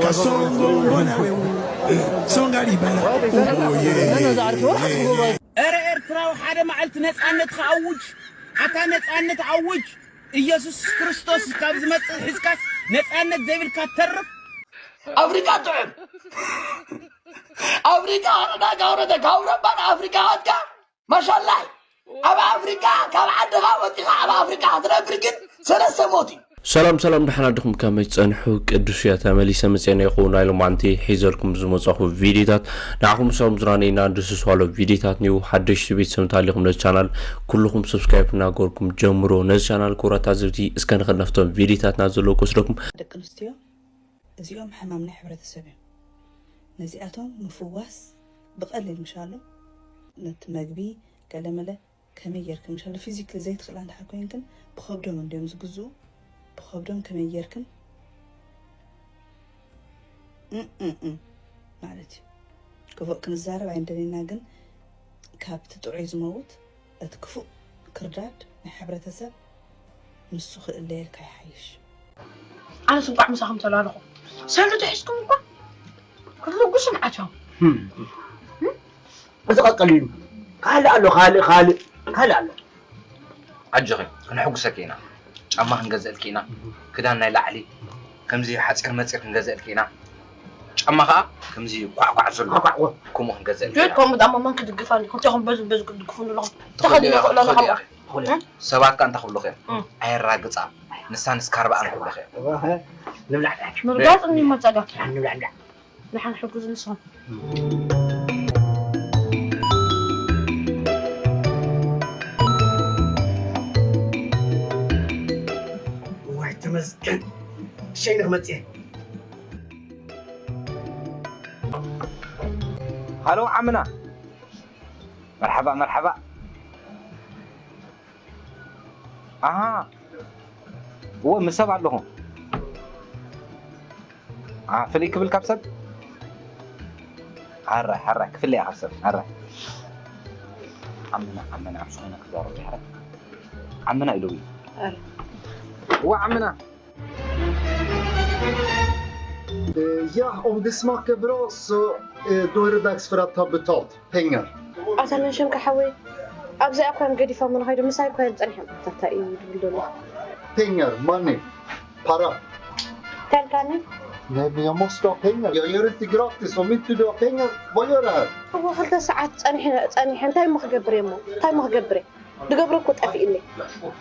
Kasongo mbona wewe? Songa libala. Uboye. እረ ኤርትራዊ ሓደ መዓልቲ ነጻነት ክኣውጅ፣ ኣታ ነጻነት ኣውጅ። ኢየሱስ ክርስቶስ ካብ ዝመጽእ ሕዝካስ ነጻነት ዘይብልካ ትተርፍ። ኣፍሪቃ ጥዕም ኣፍሪቃ ኣረዳ ካውረደ ካውረባን ኣፍሪቃ ወጥካ ማሻላይ ኣብ ኣፍሪቃ ካብ ዓድኻ ወጢኻ ኣብ ኣፍሪቃ ክትነብር ግን ሰለስተ ሞት እዩ። ሰላም ሰላም፣ ደሓን ኣደኹም? ከመይ ትጸንሑ? ቅዱስ እያ ተመሊሰ መጽኤና ይኹን ናይ ሎማዓንቲ ሒዘልኩም ዝመጻኹ ቪዲዮታት ንዓኹም ሰላም ዝራነይና ድስስ ዋሎ ቪዲዮታት ኒው ሓደሽቲ ቤተሰብ እንተሃሊኹም ነዚ ቻናል ኩልኹም ሰብስክራይብ እናገበርኩም ጀምሮ። ነዚ ቻናል ክቡራት ታዘብቲ እስከ ንኸድ ናብቶም ቪዲዮታትና ዘለዉ ክወስደኩም። ደቂ ኣንስትዮ እዚኦም ሕማም ናይ ሕብረተሰብ እዮም። ነዚኣቶም ምፍዋስ ብቐሊል ምሻሎ ነቲ መግቢ ገለመለ ከመይ ጌርክን ምሻሎ ፊዚክሊ ዘይትኽእላ እንድሕር ኮይንክን ብኸብዶም እንድዮም ዝግዝኡ። ብኸብዶም ከመይ ጌርክን እም እም እም ማለት እዩ። ክፉእ ክንዛረብ ኣይንደለና፣ ግን ካብቲ ጥዑይ ዝመውት እቲ ክፉእ ክርዳድ ናይ ሕብረተሰብ ንሱ ክእለየልካ ይሓይሽ። ኣነስ እንቋዕ ምሳኹም ተላለኹ። ሰሉ ተሒዝኩም እኳ ክትልግሱ ንዓቸው። እዚ ቀቀል እዩ። ካልእ ኣሎ፣ ካልእ፣ ካልእ፣ ካልእ ኣሎ። ኣጆኺ፣ ክንሕጉሰኪ ኢና። ጫማ ክንገዝእልኪ ኢና። ክዳን ናይ ላዕሊ፣ ከምዚ ሓጺር መጺር ክንገዝእልኪ ኢና። ጫማ ኸኣ ከምዚ ኳዕኳዕ ዘሎ፣ ኳዕኳዕ፣ ዎ። ከምኡ ክንገዝእልኪ ጆት ኢና። ከምኡ ዳሞ መን ክድግፋ ኣሎ? ክልቴኹም በዚ በዚ ክትድግፉ ኣለኹም። ትኽእሊ ተኸዲነ ኢኺ፣ ክእሎ ትኽእሊ ኣለኹም። ኢኺ፣ ትኽእሊ ኢኺ። ሰባት ከኣ እንታይ ክብሉኺ እዮም? እም። ኣየራግጻ፣ ንሳን ስካርባኣን ክብሉኺ እዮም። ንብላዕ፣ ምርጋጽ እኒሞ ጸጋ። ንብላዕ፣ ንብላዕ። ደሓን ሕጉዝ ንስኹም። ዋይ ተመስገን። ሸይነ ክመጽእ። ሃሎ ዓምና። መርሓባ፣ መርሓባ። ኣሃ። እወ፣ ምስ ሰብ ኣለኹ። ኣ፣ ፍልይ ክብል ካብ ሰብ? ሓራይ፣ ሓራይ፣ ክፍለያ ካብ ሰብ፣ ሓራይ። ዓምና፣ ዓምና፣ ኣብ ዝኾነ ክዛረብ ድሕረት። ዓምና ኢሉ እዩ። ኣረ። እወ፣ ዓምና። Eh, ja, om det smakar bra så eh, då är det dags för att ta betalt. Pengar. ኣታ መንሸምካ ሓወይ ኣብዚኣ እኳ እዮም ገዲፎም ንኸይዱ ምሳይ እኳ እዮም ጸኒሖም። ኣታ እንታይ እዩ ዝብል ዘሎ? Pengar, money, para. እንታይ ኢልካኒ? Nej, men jag måste ha pengar. Jag gör inte gratis. Om inte du har pengar, vad gör du här? እዎ ክልተ ሰዓት ጸኒሐ ጸኒሐ እንታይ እሞ ክገብር እየ እሞ እንታይ እሞ ክገብር እየ? ዝገብሮ እኮ ጠፊእኒ።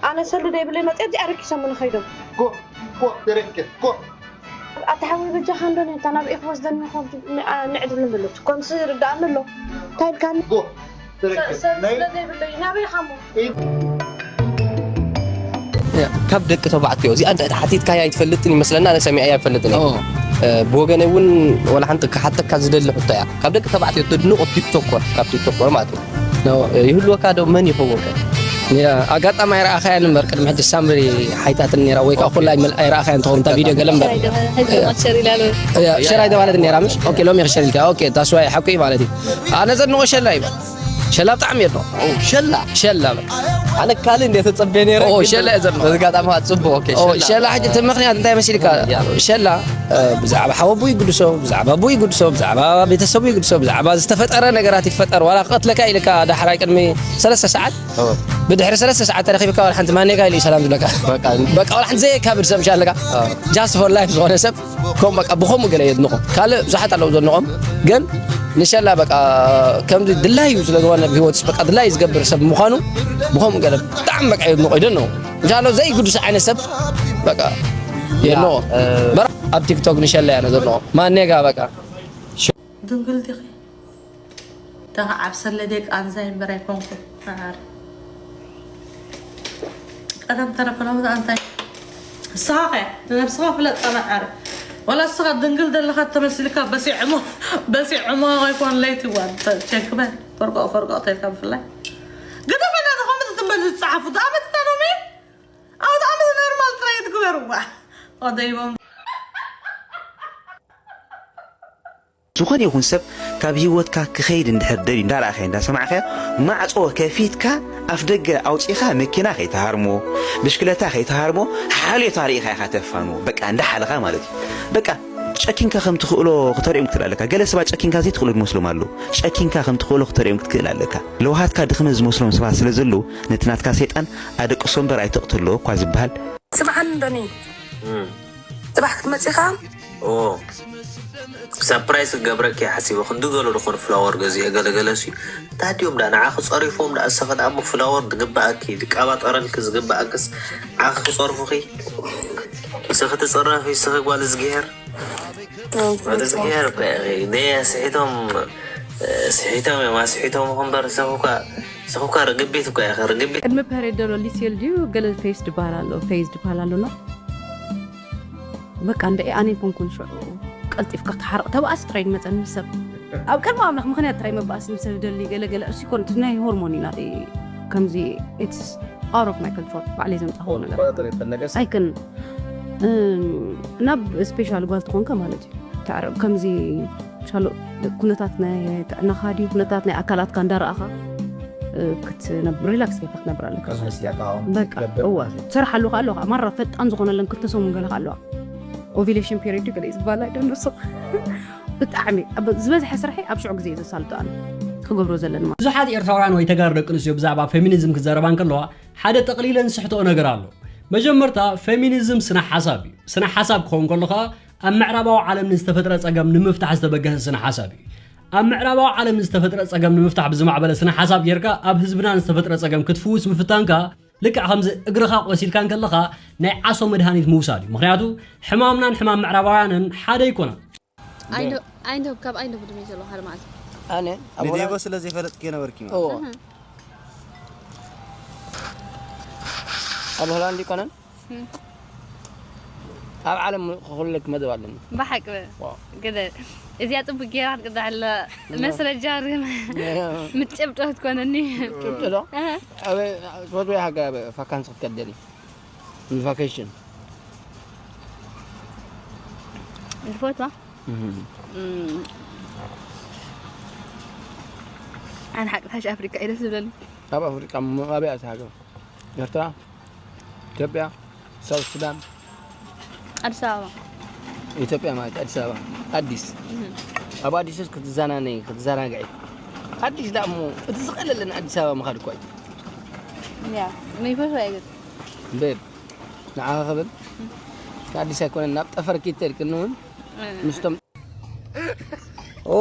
ኣነ ሰሉ ደይብለይ መፅየ እዚኣ ረኪሶም ንኸይዶም። Gå, gå, det räcker. Gå. ኣታ ሓወይ በጃኻ እንዶ ነታ ናብኡ ክወስደኒ ንዕድል ንብሉት ኮምሲ ርዳእኒ ኣሎ። እንታይ ኢልካኒ? Gå. Det räcker. ሰሉ Nej. ስለ ዘይብለይ ናበይ ኢኻ እሞ? ካብ ደቂ ተባዕትዮ እዚኣ እንተ ሓቲትካያ ኣይትፈልጥን ይመስለና፣ ኣነ ሰሚዐያ ኣይፈልጥን እየ። እ፣ ብወገነይ እውን ዋላ ሓንቲ ክሓተካ ዝደሊ ሕቶ እያ። ካብ ደቂ ተባዕትዮ ተድንቆ ቲክቶከር፣ ካብ ቲክቶከር ማለት እዩ። እ፣ ይህልወካ ዶ መን ይኸውን ከ? ያ፣ ኣጋጣሚ ኣይረኣኻያን እምበር ቅድሚ ሕጂ ሳምሪ ሓይታትን ነይራ ወይ ከዓ ኩላ ኣይመል-፣ ኣይረኣኻያን ትኸውን እታ ቪድዮ ገለ እምበር። ያ፣ ሸር ኣይተባህለትን ነይራ ምሽ? ኦኬ፣ ሎሚ ኢኺ ሸር ኢልካ። ኦኬ፣ ታስዋይ ሓቂ እዩ ማለት እዩ። ኣነ ዘድንቆ ሸላ እዩ። ሸላ ብጣዕሚ የድንቆ። ሸላ? ሸላ በቃ። ኣነ ካልእ እንደ ተጸበየ ነይረ፣ ኦ፣ ግን ሸላ እየ ዘድንቆ። በዚ ኣጋጣሚ ጽቡቅ፣ ኦኬ፣ ኦ፣ ሸላ። ሸላ ሕጂ እቲ ምኽንያት እንታይ መሲልካ? ያ። ሸላ፣ እ፣ ብዛዕባ ሓወቡ ይግድሶ፣ ብዛዕባ ኣቦ ይግድሶ፣ ብዛዕባ ቤተሰቡ ይግድሶ፣ ብዛዕባ ዝተፈጠረ ነገራት ይፈጠር። ዋላ ክቐትለካ ኢልካ ዳሕራይ ቅድሚ ሰለስተ ሰዓት፣ ኦ። ብድሕሪ ሰለስተ ሰዓት ተረኺብካ ዋላ ሓንቲ ማን ኔጋ ኢሉ እዩ ሰላም ዝብለካ። በቃ። በቃ ዋላ ሓንቲ ዘየካብድ ሰብ ምሻ ኣለካ። ኦ። Just for life ዝኾነ ሰብ ከም በቃ ብኸምኡ ገለ የድንቖ። ካልእ ብዙሓት ኣለዉ ዘድንቖም፣ ግን ንሸላ በቃ ከምዚ ድላዩ ስለ ዝኾነ ኣብ ህይወትስ በቃ ድላዩ ዝገብር ሰብ ምዃኑ ብኸምኡ ገለ ብጣዕሚ በቃ የድንቖ፣ ይደንቑ። እንሻሎ ዘይግዱስ ዓይነት ሰብ በቃ የድንቖ። እ፣ በራ ኣብ ቲክቶክ ንሸላ እያ ዘድንቖ። ማን ኔጋ በቃ። ድንግል ዲኺ? ደኻ ዓብ ሰለ ደቂ ኣንዛይ እምበር ኣይኮንኩን። መዓር ቀደም ተረፈ ሎሚ ደኣ እንታይ ንስኻ ኸ ንነብስኻ ፍለጥ መዓር ወላ ንስኻ ድንግል ዘለኻ ተመሲልካ በሲዕ ዕሞ በሲዕ ዕሞ ኣይኮን ለይቲ እዋ ቸክበ ፈርቆ ፈርቆ ተልካ ብፍላይ ግደፈና ዶ ከምዚ ትንበል ዝጸሓፉ ደኣ መጽና ሎሚ ኣብ ደኣ መዚ ኖርማል ጥራይ ትግበርዋ ወደይቦም ዝኾነ ይኹን ሰብ ካብ ህይወትካ ክኸይድ እንድሕር ደልዩ እንዳረኣኻዮ እንዳሰማዕካዮ ማዕጾ ከፊትካ ኣፍ ደገ ኣውጺኻ መኪና ከይትሃርሞ፣ ብሽክለታ ከይትሃርሞ፣ ሓልዮት ኣርኢኻ ኢኻ ተፋንዎ። በቃ እንዳሓለኻ ማለት እዩ። በቃ ጨኪንካ ከም ትኽእሎ ክተርእዮም ክትክእል ኣለካ። ገለ ሰባት ጨኪንካ ዘይትኽእሎ ዝመስሎም ኣለዉ። ጨኪንካ ከም ትኽእሎ ክተርእዮም ክትክእል ኣለካ። ለውሃትካ ድኽመት ዝመስሎም ሰባት ስለ ዘለዉ ነቲ ናትካ ሰይጣን ኣደቅሶ እምበር ኣይተቕትሎ እኳ ዝበሃል። ስምዓኒ ዶኒ፣ እም። ጽባሕ ክትመጽእ ኢኻ? ኦ፣ ሳፕራይዝ ክገብረኪ እየ ሓሲበ። ክንዲ ገሎ ዝኾነ ፍላወር ገዚኤ ገለገለ ሲ። እንታይ ድዮም ደኣ ንዓኺ ጸሪፎም ደኣ፣ ንስኺ ደኣ እሞ ፍላወር ዝግብኣኪ፣ ዝቀባጠረልኪ ዝግብኣክስ ንዓኺ ክጸርፉኺ። ንስኺ ትጽረፊ፣ ንስኺ ጓል እዝግሄር። ጓል እዝግሄር እኮ ኢኺ። ደየ ስሒቶም፣ ስሒቶም እዮም፣ ኣስሒቶም እኮ እምበር ንስኺ እኳ፣ ንስኺ እኳ ርግቢት እኮ ኢኺ፣ ርግቢት። ቅድሚ ፐሬድ ዘሎ ሊሴል ድዩ ገለ ፌስ ድበሃል ኣሎ፣ ፌዝ ድበሃል ኣሎ ነው። በቃ እንደ ኣነ ይኮንኩን ሽዑ ቀልጢፍካ ክትሓርቕ ተባኣስ ጥራይ መጸኒ ምስ ሰብ። ኣብ ቅድሚ ኣምላኽ ምኽንያት ጥራይ መባኣስ ምስ ሰብ ደሊ ገለ ገለ እሱ ይኮን፣ እቲ ናይ ሆርሞን እዩ ናተይ። ከምዚ it's out of my control፣ ባዕለይ ዘምጻኽዎ ነገር። ቆጣጠር የፈለገስ። ኣይክን፣ እም፣ ናብ ስፔሻል ጓል ትኾንከ ማለት እዩ። ተዕረ-፣ ከምዚ ሻሎ ኩነታት ናይ ጥዕናኻ ድዩ፣ ኩነታት ናይ ኣካላትካ እንዳረኣኻ፣ እ፣ ክትነብ-፣ ሪላክስ ጌርካ ክትነብር ኣለካ። ቀስ በቀስ ጌርካ፣ ኣዎ፣ በቃ፣ ክትገብር እወ። ማለት እዩ። ትሰርሓሉ ከኣ ኣለዋ፣ ማራ ፈጣን ዝኾነለን ክልተ ሰሙን ገለ ከኣ ኣለዋ። ኦቪሌሽን ፔሪድ ገለ እዩ ዝበሃል፣ ኣይደንሱ። ብጣዕሚ፣ ኣብ ዝበዝሐ ስርሐይ ኣብ ሽዑ ግዜ እየ ዘሳልጦ ኣነ። ክገብሮ ዘለኒ ማለት። ብዙሓት ኤርትራውያን ወይ ተጋሩ ደቂ ኣንስትዮ ብዛዕባ ፌሚኒዝም ክዛረባ እንከለዋ፣ ሓደ ጠቕሊለን ዝስሕትኦ ነገር ኣሎ። መጀመርታ፣ ፌሚኒዝም ስነ ሓሳብ እዩ። ስነ ሓሳብ ክኸውን ከሎ ከኣ፣ ኣብ ምዕራባዊ ዓለም ንዝተፈጥረ ጸገም ንምፍታሕ ዝተበገሰ ስነ ሓሳብ እዩ። ኣብ ምዕራባዊ ዓለም ንዝተፈጥረ ጸገም ንምፍታሕ ብዝማዕበለ ስነ ሓሳብ ጌርካ፣ ኣብ ህዝብና ንዝተፈጥረ ጸገም ክትፍውስ ምፍታንካ፣ ልክዕ ከምዚ እግርኻ ቆሲልካ እንከለኻ ናይ ዓሶ መድሃኒት ምውሳድ እዩ። ምኽንያቱ፣ ሕማምናን ሕማም ምዕራባውያንን ሓደ ኣይኮነን። ኣይንዶ-፣ ኣይንዶ-፣ ካብ ኣይንዶ ብድመይ ዘለኹ ሓደ መዓልቲ። ኣነ ኣብ ሆላንድ ንዴጎ ስለ ዘይፈለጥክዮ ነበርኪ ማለት። እዎ። እህ። ኣብ ሆላንድ ይኮነን? እም። ኣብ ዓለም ክኹለክ መደብ ኣለኒ። ብሓቂ በ-፣ ዋው። ግደ-፣ እዚኣ ጽቡቅ ጌራ ክትቅዳሕ ኣላ። ያ። መስረጃ ርም-፣ ያ። ምትጨብጦ ትኮነኒ። ጭብጦ ዶ? እህ። ኣብ ትፈትዎ ሃገር ኣብ ቫካንስ ክትከደኒ። ንቫኬሽን። ዝፈትዋ? እህ። እም። ኣነ ሓቂ ሓሽ ኣፍሪቃ እዩ ደስ ዝብለኒ። ኣብ ኣፍሪቃ ም-፣ ኣበይ ኣቲ ሃገር? ኤርትራ? ኢትዮጵያ? ሳውት ሱዳን? ኣዲስ ኣበባ። ኢትዮጵያ ማለት ኣዲስ ኣበባ። ኣዲስ። እህ። ኣብ ኣዲስ ክትዘናነይ፣ ክትዘናግዒ። ኣዲስ ደኣ እሞ እቲ ዝቐለለን ኣዲስ ኣበባ ምኻድ እኮ እዩ። ያ፣ መይፈትዋ እዩ ግን። ቤብ፣ ንዓኻ ክብል? እም። ንኣዲስ ኣይኮነን፣ ናብ ጠፈር ኪድ ተልክኒ እውን እም። ምስቶም ኦ፣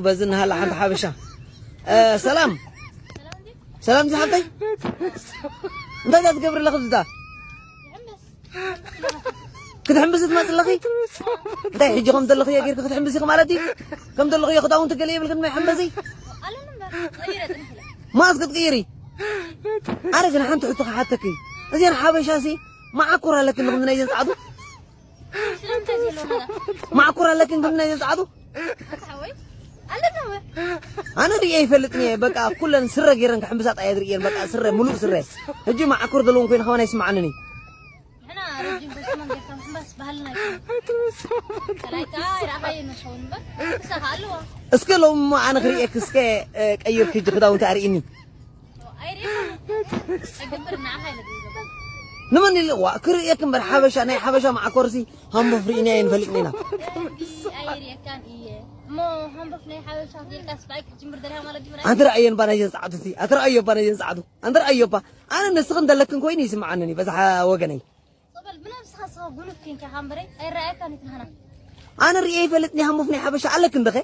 በዚ እናሃላ ሓንቲ ሓበሻ። እ፣ ሰላም። ሰላም ዝሓብተይ? እንታይ እዛ ትገብሪ ኣለኺ እዛ? ክትሕምብሲ ትመጽእ ኣለኺ? እንታይ ሕጂ ከም ዘለኽዮ ጌርኪ ክትሕምብሲ ኢኺ ማለት እዩ? ከም ዘለኽዮ ክዳውንቲ ገለ የብልክን መሕመሲ? ማስ ክትቅይሪ? ኣረ ግን ሓንቲ ሕቶ ክሓተኪ። እዘን ሓበሻሲ መዓኮር ኣለክን ከምዚ ናይ ዘን ጻዕዱ? ስለምንታይ ዘሎ ነገር? መዓኮር ኣለክን ከምዚ ናይ ዘን ጻዕዱ? ኣታ ሓወይ፣ ኣለና ወ-፣ ኣነ ርእየ ይፈልጥን እየ። በቃ ኩለን ስረ ገይረን ክሕምብሳ ጣየ ዝርእየን። በቃ ስረ፣ ሙሉእ ስረ። ሕጂ መዓኮር ዘለዎን ኮይነ ከማን ኣይስምዓንን እዩ። ንሕና ረጅም ጎስመን ጌርካ ምሕምባስ ባህልና ኣይኮነን። ካልኣይ ከኣ ኣይረኣኻዮን ንኸውን እምበር፣ ንሳ ከኣ ኣለዋ። እስከ ሎሚ እሞ ኣነ ክርእየክ እስከ፣ እ፣ ቀይርኪ ሕጂ ክዳውንቲ ኣርእይኒ። ኣይርእየካን። ኣይገብር፣ ንዓኻ ኢለ ዝገብር። ንመን ኢለ? ዋ፣ ክርእየክ እምበር ሓበሻ፣ ናይ ሓበሻ መዓኮርሲ ሃምቦፍ ርኢና ኣይንፈልጥን ኢና። ኣይርእየካን እየ። እሞ ሃምቦፍ ናይ ሓበሻ ጌርካስ ብኣይ ክትጅምር ደሊኻ ማለት ድዩ? ኣንተ ረኣየን ባ ናይዘን ጸዓዱቲ፣ ኣንተ ረኣዮ ባ ናይዘን ጸዓዱ፣ ኣንተ ረኣዮ ባ። ኣነ ንስኽን ዘለክን ኮይኑ ይስምዓንን እዩ፣ በዛ ወገነይ። ጸበል ብላ ንስኻ፣ ንስኻ ጉኑፍ ኬንካ ኢኻ እምበረይ፣ ኣይረኣየካን እዩ ትንሃና። ኣነ ርእየ ይፈልጥኒ ሃምቦፍ ናይ ሓበሻ ኣለክን ደኸ?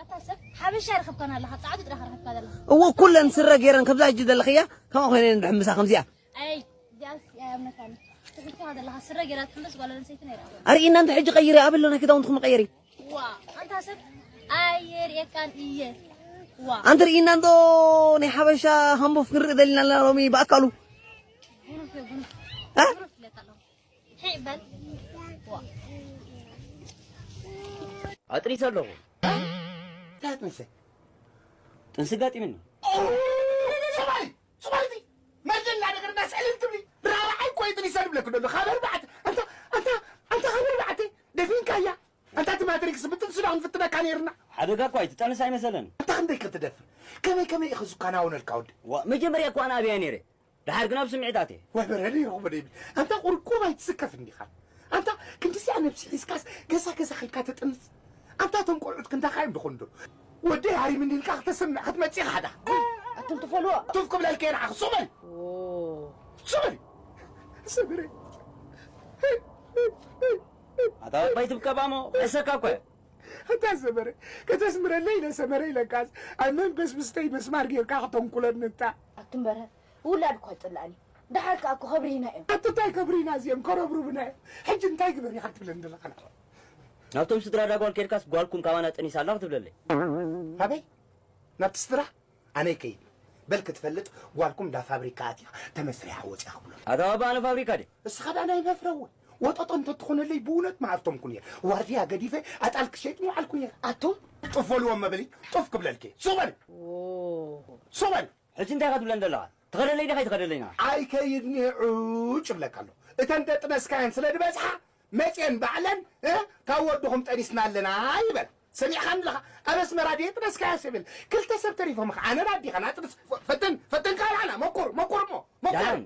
ኣታ ሰብ ሓበሻ ረኸብካና ኣለኻ፣ ጻዕዱ ጥራሕ ረኸብካ ዘለኻ። እዎ፣ ኩለን ስረ ገይረን ከምዛ ሕጂ ዘለኽያ፣ ከምኣ ኮይነን እንድሕምሳ ከምዚኣ። ኣይ፣ እዚኣስ ኣይ ኣምነካኒ። ትሕልካ ዘለኻ ስረ ገይራ ትሕምስ ጓል ኣንስተይቲ ናይ ረኣኹ። ኣርእይና እንተ ሕጂ ቀይሪ፣ ኣበሎ ናይ ክዳውንትኹም ቀይሪ። ዋ፣ ኣንታ ሰብ ኣየርእየካን እየ። ዋ። ኣንተ ርእይና እንዶ ናይ ሓበሻ ሃምቦፍ ክንርኢ ደሊና ኣለና ሎሚ ብኣካሉ። ጉኑፍ፣ ጉኑፍ። እ? ጉኑፍ ይለካ ኣለኹ። ሒዕ በል። ዋ። ኣጥሪሰ ኣለኹ። እንታይ ኣጥንሰ? ጥንሲ ጋጢምኒ። ሰማይ! ሰማይቲ! መርጀ እናነገርና ስዕል ትብሊ። ራብዓይ እኮ እዩ ጥኒሰ ዝብለክ ዘሎ። ካብ ኣርባዕተ። ኣንታ፣ ኣንታ፣ ኣንታ ካብ ኣርባዕተ። ደፊንካያ። ኣንታ እቲ ማትሪክስ ብጥንሲ ዶ ክንፍትነካ ነይርና። ሓደጋ እኳ እዩ፣ ትጠንስ ኣይመሰለን። ኣንታ ክንደይ ክትደፍር? ከመይ ከመይ ኢኺ ዝከናወነልካ ወዲ? ዋ፣ መጀመርያ እኳ ኣነ ኣብያ ነይረ። ደሓር ግን ኣብ ስምዒታት እየ። ወይ በረድ ይረኽቦ ደይብል። ኣንታ ቁርቁር ኣይትስከፍ እንዲኻ። ኣንታ ክንድዚኣ ነብሲ ሒዝካስ ገዛ ገዛ ኸይድካ ተጥንስ። ኣንታ እቶም ቆልዑት ክንዳኻ እዮም ድኾኑ ዶ? ወደይ ሃሪምኒ ኢልካ ክተስምዕ ክትመጽእ ኢኻ ዳ። ኣቱም ትፈልዎ? ቱፍ ክብለልከ ንዓኽ። ሱቕ በል። ኦ። ሱቕ በል። ሰብረ። ኣታ ባይ ትብቀባሞ፣ ዕሰካ እኮ እየ። ኣታ ሰመረ፣ ከተስምረለይ ኢለ ሰመረ ኢለካስ፣ ኣብ መንፈስ ምስተይ መስማር ጌርካ ክተንኩለኒ እታ። ኣቱም በረ፣ ውላድ እኳ ይጽላእኒ። ደሓር ከኣ እኮ ከብሪና እዮም። ኣቲ እንታይ ከብሪና እዚኦም ከረብሩብና እዮም። ሕጂ እንታይ ግበር ኢኻ ትብለኒ ዘለኻ ንዓኻ? ናብቶም ስድራ ዳ ጓል ኬድካስ ጓልኩም ካባና ጠኒሳ ኣላ ክትብለለይ። ኣበይ? ናብቲ ስድራ? ኣነ ይከይድ። በል ክትፈልጥ ጓልኩም እንዳ ፋብሪካ ኣትያ ተመስሪሓ ወፂኣ ክብሎ። ኣታ ባባ ኣነ ፋብሪካ ድየ? እስኻ ዳ ናይ መፍረወ ወጠጦ እንተትኾነለይ ብእውነት ምሃብቶምኩ ነይረ። ዋርድያ ገዲፈ ኣጣል ክሸይጥ ምውዓልኩ ነይረ። ኣቱም ጡፍ በልዎም መበሊ ጡፍ ክብለልኪ። ሱቕ በል። ኦ። ሱቕ በል። ሕጂ እንታይ ኢኻ ትብለን ዘለኻ? ትኸደለይ ዲኻ ኣይትኸደለይና? ኣይከይድ እኒሀ ዑጭ እብለካ ኣሎ። እተን ደጥነስካየን ስለ ዝበዝሓ መፅየን ባዕለን፣ እ፣ ካብ ወድኹም ጠኒስና ኣለና ይበል። ሰሚዕኻኒ ኣለኻ? ኣብ ኣስመራ ድየ ጥነስካያ ሰብ የለ። ክልተ ሰብ ተሪፎም ኸዓ፣ ኣነ ኣዲኻ ናጥንስ። ፈትን፣ ፈትን ካልኣና፣ መኩር፣ መኩር እሞ፣ መኩር። ዳን፣